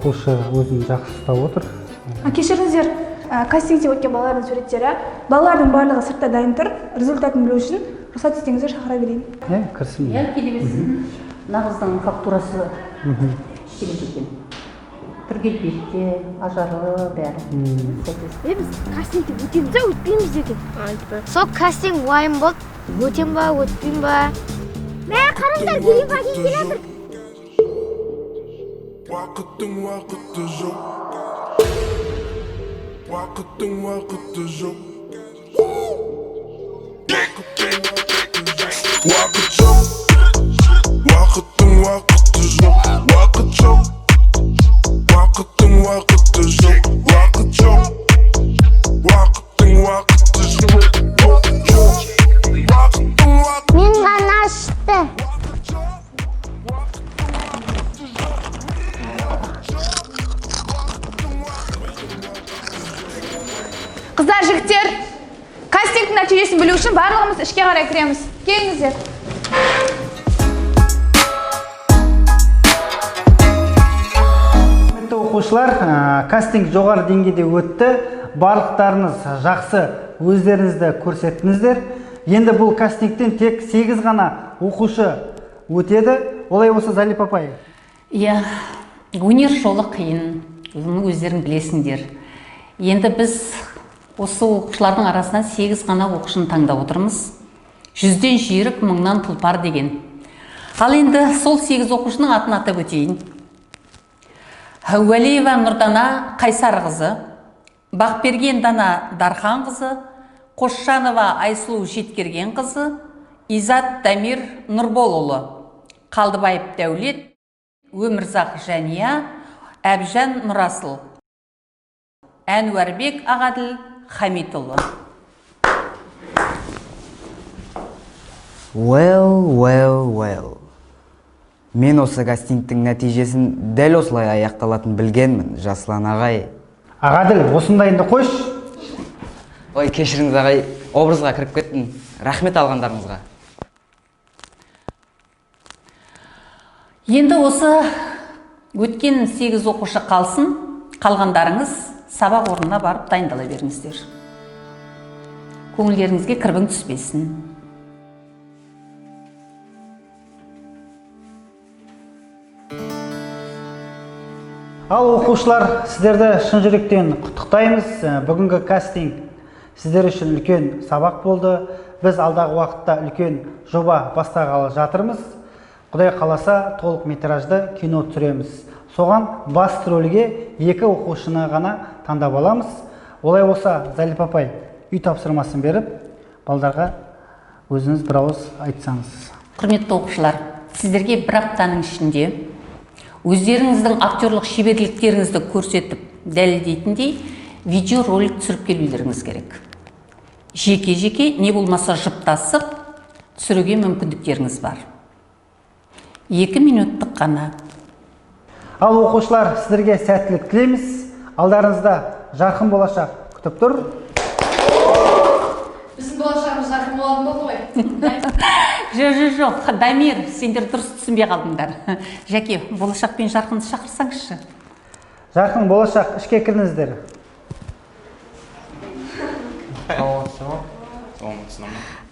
Оқушы өзін жақсы ұстап отыр. Кешіріңіздер, кастингте өткен балалардың суреттері. Балалардың барлығы сыртта дайын тұр. Результатын білу үшін рұқсат етсеңіздер, шақыра берейін. Иә, кірсін. Иә, келе берсін. Мына қыздың фактурасы керемет екен. Түр келбеті, ажары, бәрі. Сәйкес. Біз кастингте өтеміз ба, өтпейміз екен. Сол кастинг уайым болды. Өтем ба, өтпеймін ба? Мә, қараңдар, Гүлім әкем келе жатыр. Уақыттың уақыты жоқ. Уақыттың уақыты жоқ. Уақыт жоқ. Уақыттың уақыты жоқ. Уақыт жоқ. Уақыттың уақыты жоқ. Уақыт жоқ. Уақыттың уақыты жоқ. Уақыттың уақыты. Мен ғана шықты. Қыздар, жігіттер, кастингтің нәтижесін білу үшін барлығымыз ішке қарай кіреміз. Келіңіздер. Құрметті оқушылар, кастинг жоғары деңгейде өтті. Барлықтарыңыз жақсы өздеріңізді көрсеттіңіздер. Енді бұл кастингтен тек 8 ғана оқушы өтеді. Олай болса, Залипа апай. Иә, өнер жолы қиын. Оны өздерің білесіңдер. Енді біз осы оқушылардың арасынан 8 ғана оқушыны таңдап отырмыз. 100-ден жүйрік, 1000-нан тұлпар деген. Ал енді сол 8 оқушының атын атап өтейін. Уәлиева Нұрдана Қайсарқызы, Бақберген Дана Дарханқызы, Қосшанова Айсұлу Жеткергенқызы, Изат Дамир Нұрболұлы, Қалдыбаев Дәулет, Өмірзақ Жәния, Әбжан Нұрасыл, Әнуарбек Ағаділ Хамитұлы. Well, well, well. Мен осы кастингтің нәтижесін дәл осылай аяқталатын білгенмін, Жасұлан ағай. Ағаділ, осындайынды қойшы. Ой, кешіріңіз ағай, образға кіріп кеттім. Рахмет алғандарыңызға. Енді осы өткен 8 оқушы қалсын, қалғандарыңыз сабақ орнына барып дайындала беріңіздер. Көңілдеріңізге кірбің түспесін. Ал оқушылар, сіздерді шын жүректен құттықтаймыз. Бүгінгі кастинг сіздер үшін үлкен сабақ болды. Біз алдағы уақытта үлкен жоба бастағалы жатырмыз. Құдай қаласа, толық метражды кино түсіреміз. Соған басты рөлге 2 оқушыны ғана таңдап аламыз. Олай болса, Залипа апай, үй тапсырмасын беріп, балдарға өзіңіз бір ауыз айтсаңыз. Құрметті оқушылар, сіздерге бір аптаның ішінде өздеріңіздің актерлық шеберліктеріңізді көрсетіп дәлелдейтіндей видеоролик түсіріп келулеріңіз керек. Жеке-жеке, не болмаса жұптасып түсіруге мүмкіндіктеріңіз бар. 2 минуттық қана. Ал оқушылар, сіздерге сәттілік тілейміз. Алдарыңызда жарқын болашақ күтіп тұр. Біздің болашағымыз жарқын болатын болды ғой. Жоқ, жоқ, жоқ, Дамир, сендер дұрыс түсінбей қалдыңдар. Жәке, болашақ пен жарқынды шақырсаңызшы. Жарқын болашақ, ішке кіріңіздер.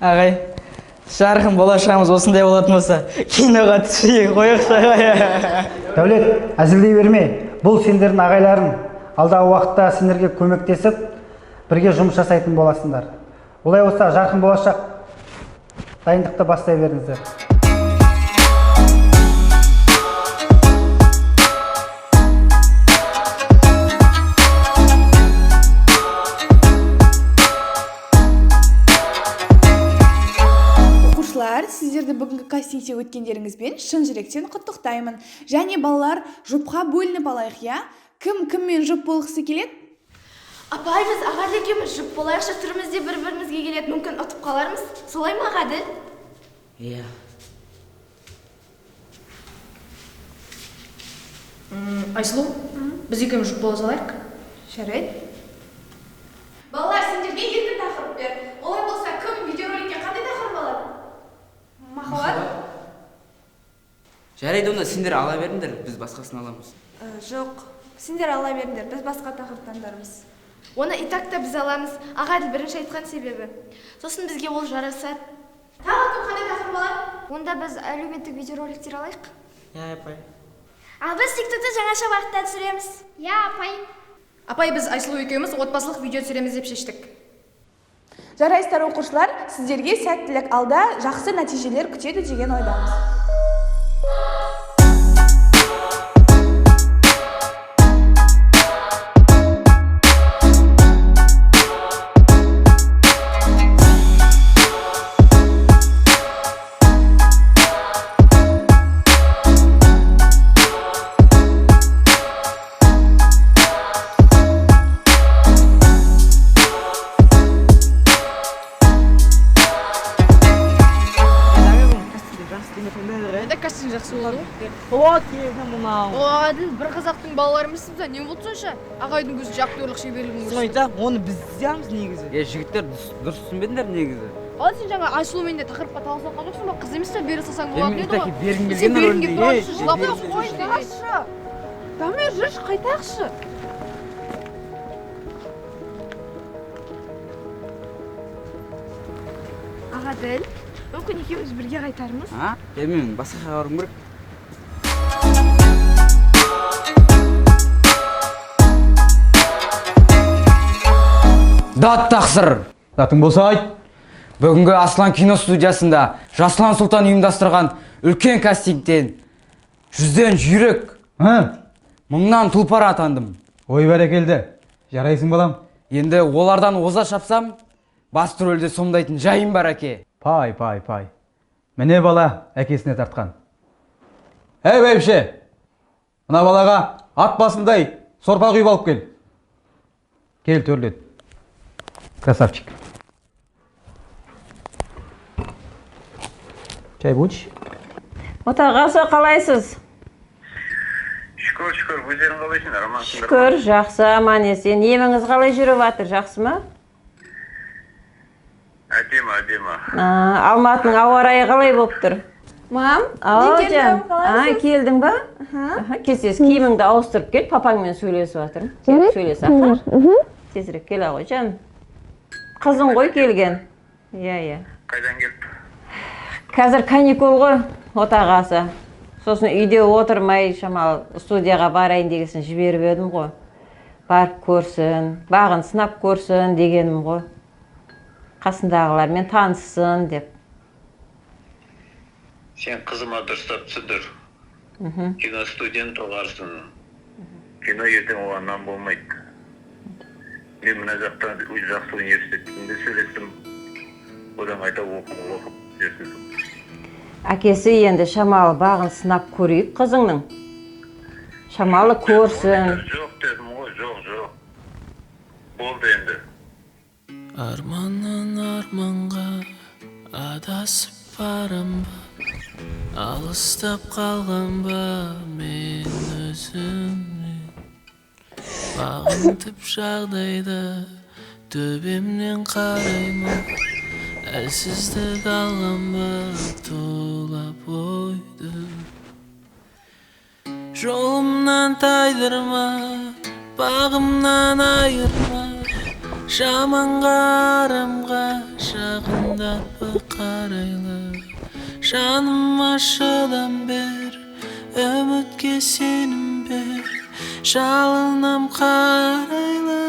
Ағай, жарқын болашағымыз осындай болатын болса, киноға түспей қояйықшы, ағай. Дәулет, әзілдей берме. Бұл сендердің ағайларың. Алдағы уақытта сендерге көмектесіп, бірге жұмыс жасайтын боласыңдар. Олай болса, жарқын болашақ дайындықты бастай беріңіздер. Оқушылар, сіздерді бүгінгі кастингте өткендеріңізбен шын жүректен құттықтаймын. Және балалар, жұпқа бөлініп алайық, иә? Кім кіммен жұп болғысы келеді? Апай, біз Ағаділ екеуміз жұп болайықшы, түріміз де бір-бірімізге келеді, мүмкін ұтып қалармыз. Солай ма, Ағаділ? Иә. Айсұлу, біз екеуміз жұп бола салайық. Жарайды. Балалар, сендерге еркін тақырып бер. Олай болса, кім видеороликке қандай тақырып алады? Махаббат? Жарайды, онда сендер ала беріңдер, біз басқасын аламыз. Жоқ, Сендер ала беріңдер, біз басқа тақырып таңдармыз. Оны и так та біз аламыз. Ағаділ бірінші айтқан себебі. Сосын бізге ол жарасады. Тағы кім қандай тақырып алады? Онда біз әлеуметтік видеороликтер алайық. Иә, апай. Ал біз тиктокта жаңаша бағытта түсіреміз. Иә, апай. Апай, біз Айсұлу екеуміз отбасылық видео түсіреміз деп шештік. Жарайсыздар, оқушылар, сіздерге сәттілік, алда жақсы нәтижелер күтеді деген ойдамыз. Жақсы болады ғой. О, келді мынау. О, Әділ, бір қазақтың балалары емеспіз ба? Не болды сонша? Ағайдың көзінше актерлық шеберлігін Соны айтсақ, оны біз істейміз негізі. Е, жігіттер, дұрыс түсінбедіңдер негізі. Ал сен жаңа Айсұлумен де тақырыпқа таласып жатқан жоқсың ба? Қыз емес пе, бере салсаң болатын еді ғой. Бергім Сен келген бергің рөлді. келіп тұрған үшін жылап Қойыңдаршы. Дамир, жүрші, қайтайықшы. Ағаділ, мүмкін екеуміз бірге қайтармыз? А? Е, мен басқа жаққа баруым керек. Дат тақсыр. Датың болса айт. Бүгінгі Аслан кино студиясында Жасұлан Сұлтан ұйымдастырған үлкен кастингтен 100-ден жүйрік, 1000-нан тұлпар атандым. Ой, бәрекелді. Жарайсың, балам. Енді олардан оза шапсам, басты рөлде сомдайтын жайым бар, әке. Пай, пай, пай. Міне бала әкесіне тартқан. Әй, бәйбіше, мына балаға ат басындай сорпа құйып алып кел. Кел, төрлет. Красавчик. Чай будешь? Отағасы, қалайсыз? Шүкір, шүкір, өздерің қалайсыңдар, амансыңдар? Шүкір, жақсы, аман есен. Еміңіз қалай жүріп жатыр, жақсы ма? Әдемі, әдемі. Алматының ауа райы қалай болып тұр? Мам, Ау, мен келдім, қалайсыз? Келдің ба? Келсеңіз, киіміңді ауыстырып кел, папаңмен сөйлесіп жатырмын. Келіп сөйлес, аха. Тезірек келе ғой, жаным. Қызың ғой келген. Иә, иә. Қайдан келді? Қазір каникул ғой, отағасы. Сосын үйде отырмай, шамалы студияға барайын дегесін жіберіп едім ғой. Барып көрсін, бағын сынап көрсін дегенім ғой. Қасындағылармен таныссын деп. Сен қызыма дұрыстап түсіндір. Киностудент тоғарсын. Кино ертең оған нан болмайды. Мен мына жақтан жақсы университетінде сөйлестім. Одан қайта оқып жүрсін. Әкесі, енді шамалы бағын сынап көрейік қызыңның. Шамалы көрсін. Жоқ дедім ғой, жоқ, жоқ. Болды енді. Арманнан арманға адасып барам ба, алыстап қалған ба мен өзімнен. Бағынтып жағдайда төбемнен қараймын, әлсіздік алған ба тұла бойды. Жолымнан тайдырма, бағымнан айырма, жаманға арамға жақындатпа қарайлы. Жаныма шыдам бер, үмітке сенім бер, жалынам қарайлы.